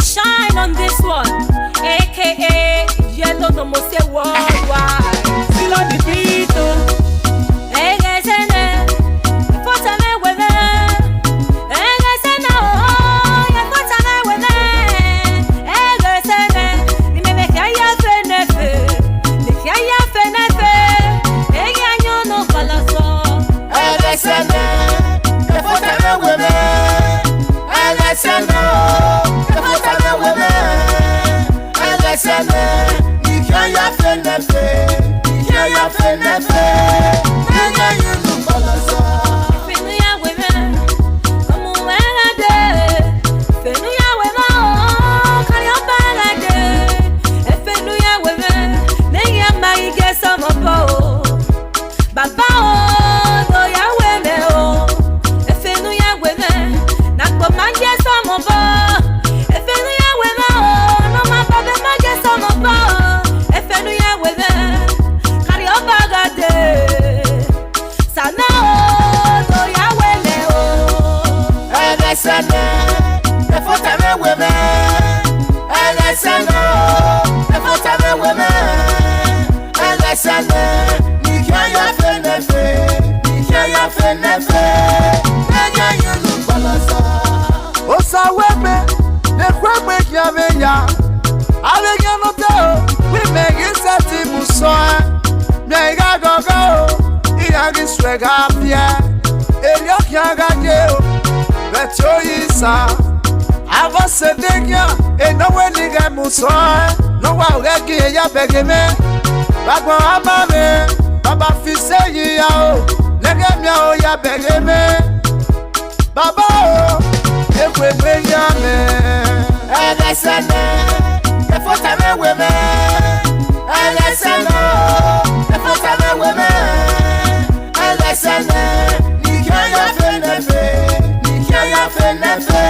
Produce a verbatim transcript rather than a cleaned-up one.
Shine on this one, A K A Yellow Nomose Worldwide. Silo the beat, oh. Ẹghẹ sẹ nẹ, ẹfọta mwẹ wẹ mwẹ. Ẹghẹ sẹ nẹ, oh, ẹfọta mwẹ wẹ mwẹ. Ẹghẹ sẹ nẹ, ne imẹ vbe khia ya fe nẹfe, ne khia ya fe nẹfe. Eya yọn ne ọ gbalọ sọ. Ẹghẹ sẹ nẹ, ẹfọta mwẹ wẹ mwẹ. Ẹghẹ sẹ nẹ, ẹfọta mwẹ wẹ mwẹ. Ẹghẹ sẹ nẹ, ne khia ya fe nẹfe, ne khia ya fe nẹfe. Eya yọn ne ọ gbalọ sọ. Efe ne u ya wẹ mwẹ, ọmọ mwẹ gha dee. Efe ne u ya wẹ mwẹ o, Karhiọba gha dee. Efe ne u ya wẹ mwẹ, ne iran ma ghi gie sẹ ọmọ obọ o. Baba o, do ya wẹ mwẹ o. Efe ne u ya wẹ mwẹ, ne agbọn ma gie sẹ ọmọ obọ. Efe ne u ya wẹ mwẹ o, ne ọ ma baba ma gie sẹ ọmọ obọ. Efe ne u ya wẹ mwẹ, Karhiọba gha dee. Sẹ nẹ o, do ya wẹ mwẹ o. Ẹghẹ sẹ nẹ, ẹfọta mwẹ wẹ mwẹ. Ẹghẹ sẹ nẹ o, ẹfọta mwẹ wẹ mwẹ. Ẹghẹ sẹ nẹ, ne I khian ya fe nẹfe, ne I khian ya fe nẹfe. Ẹghẹ yunu gbalasa. Osa wẹ mẹ, ne khuegbe khian vbe ya. Avbe eghian nọ te o, wẹ imẹ ghi sẹtin mu sọẹn. Mẹ I gha ghọghọ o, iran ghi suẹ gha viẹ. Erriọ khian gha ye o, vbe ẹtin oyi sa. Avbe ọse ne eghian, enọ wẹ ne I ghẹ mu sọẹn. Ne ọ wa ghẹ gie ya bẹghe mwẹ. Vbe agbọn ama mwẹ, baba fi ise yi ya o, ne ẹghẹ miẹn o ya bẹghe mwẹ. Baba o, ekhue egbe yan mẹ. Ẹghẹ sẹ nẹ, ẹfọta mwẹ wẹ mwẹ. Ẹghẹ sẹ nẹ o, ẹfọta mwẹ wẹ mwẹ. Ẹghẹ sẹ nẹ, ne I khian ya fe nẹfe, ne I khian ya fe nẹfe.